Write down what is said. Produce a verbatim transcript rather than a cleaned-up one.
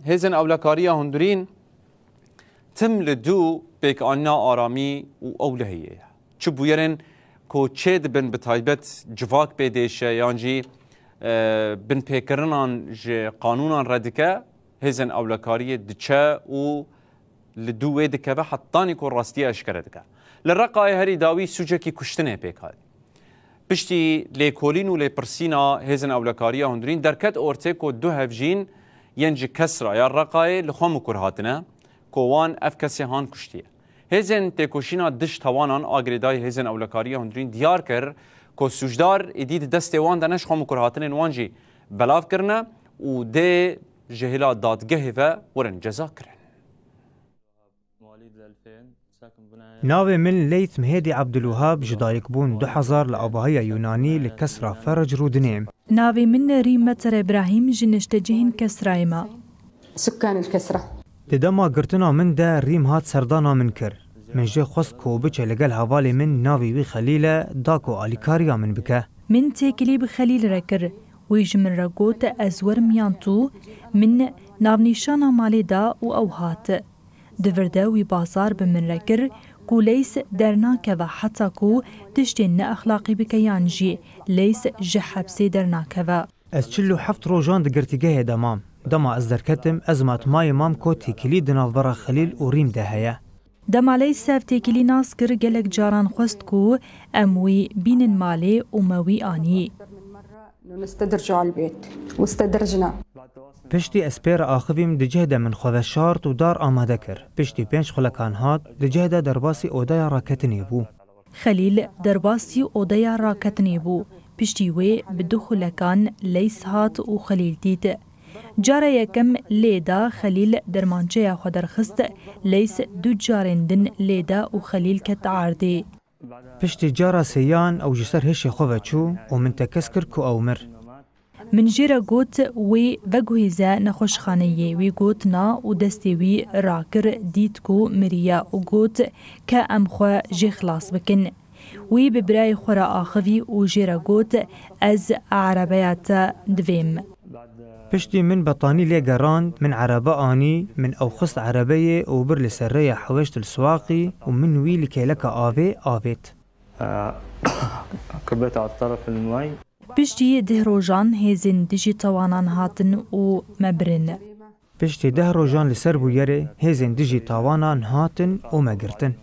Hêzên ewlekariya hundirîn tim li dû pêkanîna aramî û ewlehiyê ye. Çi bûyerên ku çêdibin, bi taybet civak pê dêşe yan jî, e, binpêkirinan ji qanûnan re dike, hêzên ewlekariyê diçe û li dû wê dikeve, hetanî ku rastiya eşkere dike. Li Reqayê herî dawî sûcekî kuştinê pêk hat. Piştî lêkolîn û lêpirsîna hêzên ewlekariya hundirîn derket ortê ku du hevjîn yên ji Kesra ya Reqayê li xwe mikur hatine, ku wan ev kesê han kuştiye. Hêzên têkoşîna dij tawanan a girêdayî hêzên ewlekariya hundirîn diyar kir ku sûcdar êdî di destê wan de ne, ji xwe mikur hatinên wan jî belav kirine û dê ji hêla dadgehê ve werin ceza kirin. Navê min Leyth Mihêdî Ebdulwehab, ji dayikbûn du hezar li avahiya Yunanî li Kesra Ferec rûdinêm. Navê min Rîm Meter Îbrahîm, ji niştecihên Kesrayê me. سكان الكسرة. Di dema girtina min de Rîm hat serdana min kir. Min jê xwest ku biçe li gel hevalê min, navê wî Xelîl e, da ku alîkariya min bike. Min têkilî bi Xelîl re kir. Wî ji min re got, ez werim yan tu. Min navnîşana malê da û ew hat. Di vir de wî bazar bi min re kir ku Leys dernakeve heta ku tiştên neexlaqî bike yan jî Leys ji hepsê dernakeve. Ez çil û heft rojan di girtîgehê de mam. Dema ez derketim, ez matmayê mam ku têkilî di navbera Xelîl û Rîm de heye. Dema Leys ev têkilî nas kir, gelek caran xwest ku em wî bînin malê û me wî anî. نستدرجه على البيت واستدرجنا. Piştî ez pê re axivîm, di cih de min xwe veşart û dar amade kir. Piştî pênc xulekan hat, di cih de derbasî odeya raketinê bû. Xelîl derbasî odeya raketinê bû. Piştî wê bi du xulekan Leys hat û Xelîl dît. Cara yekem lê da, Xelîl dermançeya xwe derxist, Leys du carên din lê da û Xelîl ket erdê. Piştî cara sêyan ew ji ser hêşê xwe ve çû û min tekez kir ku ew mir. Min jê re got, wê veguhêze nexweşxaneyê. Wî got na û destê wî rakir, dît ku miriye û got, ke em xwe jê xilas bikin. Wî bi birayê xwe re axivî û jê re got, ez erebeya te divêm. Piştî min betanî lê gerand, min erebe anî, min ew xist erebeyê û bir li ser rêya Hewêşt li Siwaqî û min wî li kêleka avê avêt. كبيت على الطرف المي. Piştî deh rojan hêzên dijî tawanan hatin û me birin. Piştî deh rojan li ser bûyerê hêzên dijî tawanan hatin û me girtin.